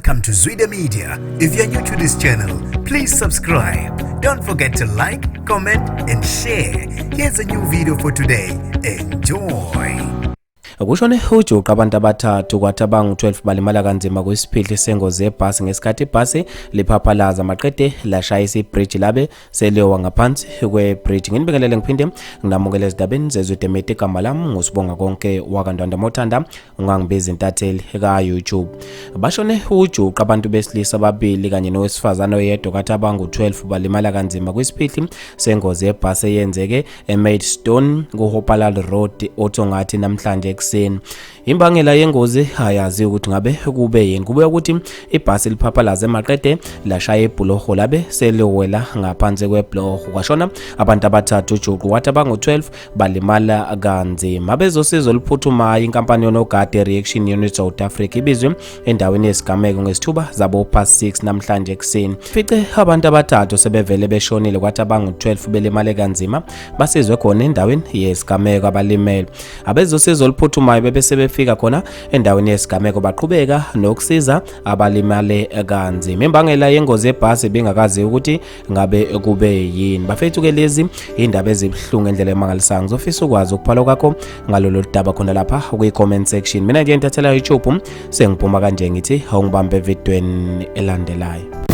Welcome to Zwida Media. If you're new to this channel, please subscribe. Don't forget to like, comment, and share. Here's a new video for today. Enjoy. Kushone ujuqu abantu abathathu kwathi abangu-12 balimala kanzima kwisiphihli sengozi yebhasi ngesikhathi ibhasi liphaphalaza maqede lashayisa ibhriji labe seliyowa ngaphansi kwebhriji. Nginibingelele ngiphinde nginamukele ezindabeni zeZwide Media. Igama lami nguSibonga konke wakaNdwandwe Mothanda, ungangibiza intatheli ka-YouTube. Bashone ujuqu abantu besilisa ababili kanye nowesifazane oyedwa kwathi abangu-12 balimala kanzima kwisiphihli sengozi yebhasi eyenzeke eMaidstone kuHopalal Road oThongathi namhlanje ekuseni. Imbangela yengozi ayaziwa ukuthi ngabe kube yini. Kubuya ukuthi ibhasi liphaphalaze maqede lashaya ibhuloho labe seliwela ngaphansi kwebhuloho kwashona abantu abathathu ujuqu wathi abangu-12 balimala kanzima. Abezosizo oluphuthumayo inkampani yonogada Reaction Unit South Africa ibizwe endaweni yesigameko ngesithuba zabo past 6 namhlanje ekuseni. Fice abantu abathathu sebevele beshonile kwathi abangu-12 belimale kanzima basizwe khona endaweni yesigameko abalimele. Abezosizo oluphuthumayo bebese befika khona endaweni yesigameko baqhubeka nokusiza abalimale kanzima. Imbangela yengozi yebhasi ibingakaziwa ukuthi ngabe kube yini. Bafethu ke lezi indaba ezibuhlungu ngendlela emangalisayo. Ngizofisa ukwazi ukuphala kwakho ngalolu daba khona lapha kwi-comment section. Mina nje intathela YouTube sengiphuma kanje ngithi awungibambe evidweni elandelayo.